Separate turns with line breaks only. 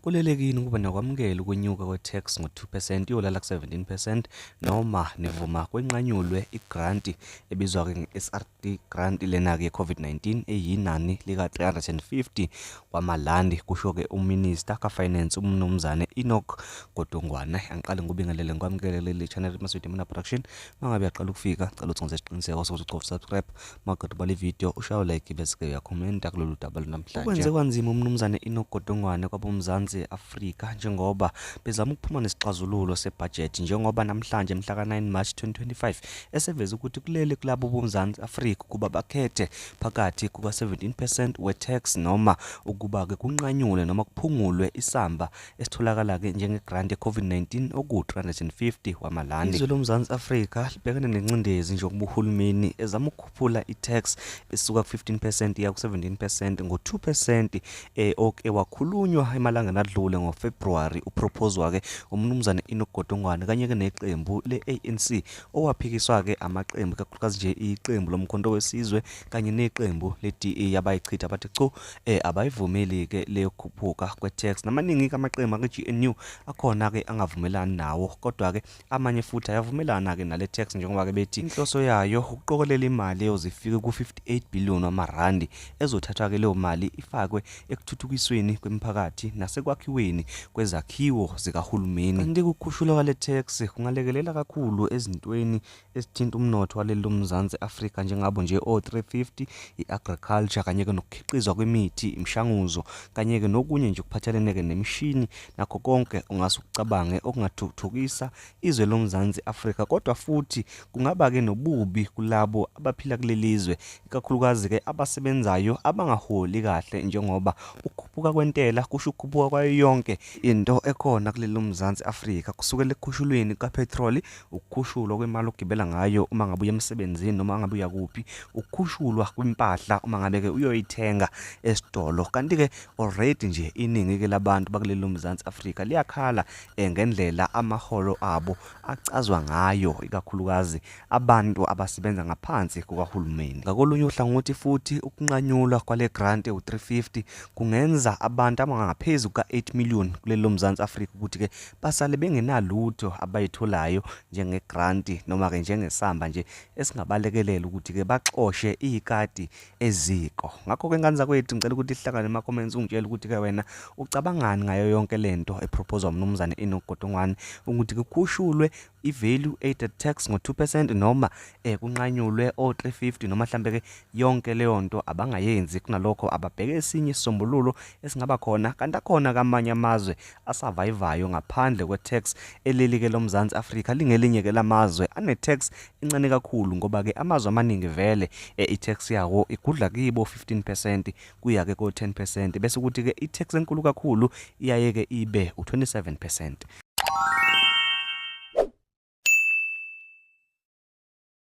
Kulele kini ukuba niyakwamukela ukwenyuka kwe-tax ngo-2 percent iyolala ku-17 percent noma nivuma kwenqanyulwe igranti ebizwa-ke nge-SRD grant lena-ke ye-COVID-19 eyinani lika-350 wamalandi, kusho-ke uMinister ka-Finance uMnumzane Enoch Godongwana. Angiqale ngikubingelele ngikwamukele kuleli channel Maswidi Mina Production. Mangabe uyaqala ukufika, cela ukuthi ngenze isiqiniseko sokuthi ucofa subscribe, maqeda ubala ivideo ushaye like bese-ke uyakhomenta kulolu daba lwanamhlanje. Okwenze kwanzima uMnumzane Enoch Godongwane kwaboMzansi Afrika njengoba bezama ukuphuma nesixazululo sebhajethi njengoba namhlanje mhla ka-9 March 2025 eseveze ukuthi kulele kulabo boMzansi Afrika ukuba bakhethe phakathi kuka-17 percent we-tax noma ukuba-ke kunqanyulwe noma kuphungulwe isamba esitholakala-ke njenge-grant ye-COVID-19 oku-350 wamalandi. Izwe loMzansi Afrika libhekene nencindezi njengoba uhulumeni ezama ukukhuphula i-tax esuka ku-15 percent iya ku-17 percent ngo-2 percent oke wakhulunywa emalangeni adlule ngoFebruwari uprophozwa-ke uMnumzane Enoch Godongwane kanye-ke neqembu le-ANC owaphikiswa-ke amaqembu ikakhulukazi nje iqembu loMkhonto weSizwe kanye neqembu le-DA abayichitha bathi chu abayivumeli-ke leyo khuphuka kwe-tax. Namaningi-ke amaqembu ake-GNU akhona-ke angavumelani nawo kodwa-ke amanye futhi ayavumelana-ke nale tax njengoba-ke bethi inhloso yayo ukuqokelela imali eyoze ifike ku-58 billion wamarandi ezothathwa-ke leyo mali ifakwe ekuthuthukisweni kwemiphakathi nasekwakhiweni kwezakhiwo zikahulumeni. Kanti ukukhushulwa kwale tax kungalekelela kakhulu ezintweni ezithinta umnotho waleli loMzansi Afrika njengabo nje o-350, i-agriculture kanye-ke nokukhiqizwa kwemithi, imishanguzo kanye-ke nokunye nje okuphathelene-ke nemishini nakho konke ongase ukucabange okungathuthukisa izwe loMzansi Afrika kodwa futhi kungaba-ke nobubi kulabo abaphila kuleli zwe ikakhulukazi-ke abasebenzayo abangaholi kahle njengoba ukukhuphuka kwentela kusho ukukhuphuka kwayo yonke into ekhona kuleli loMzansi Afrika kusukela ekukhushulweni kukaphethroli, ukukhushulwa kwemali ogibela ngayo uma ngabe uya emsebenzini noma ngabe uya kuphi, ukukhushulwa kwempahla uma ngabe-ke uyoyithenga esitolo. Kanti-ke already nje iningi-ke labantu bakuleli loMzansi Afrika liyakhala ngendlela amaholo abo acazwa ngayo ikakhulukazi abantu abasebenza ngaphansi kukahulumeni. Ngakolunye uhlangothi futhi ukunqanyulwa kwale grant ewu-350 kungenza abantu abangaphezu kuka-8 million kuleli loMzansi Afrika ukuthi-ke basale bengenalutho abayitholayo njengegranti noma-ke njengesamba nje esingabalekelela ukuthi-ke baxoshe ikati eziko. Ngakho-ke ngane zakwethu ngicela ukuthi sihlangane ema-comments ungitshele ukuthi-ke wena ucabangani ngayo yonke le nto eprophozwa uMnumzane Enoch Godongwane ukuthi kukhushulwe i-value added tax ngo-2 percent noma kunqanyulwe o-350 noma mhlambe-ke yonke leyo nto abangayenzi kunalokho ababheke esinye isisombululo esingaba khona kanti akhona kamanye amazwe asavayivayo ngaphandle kwe-tax eleli-ke loMzansi Afrika lingelinye-ke lamazwe ane-tax incane kakhulu ngoba-ke amazwe amaningi vele i-tax yawo igudla kibo 15 percent kuya-ke ko-10 percent bese kuthi-ke i-tax enkulu kakhulu iyaye-ke ibe u-27 percent.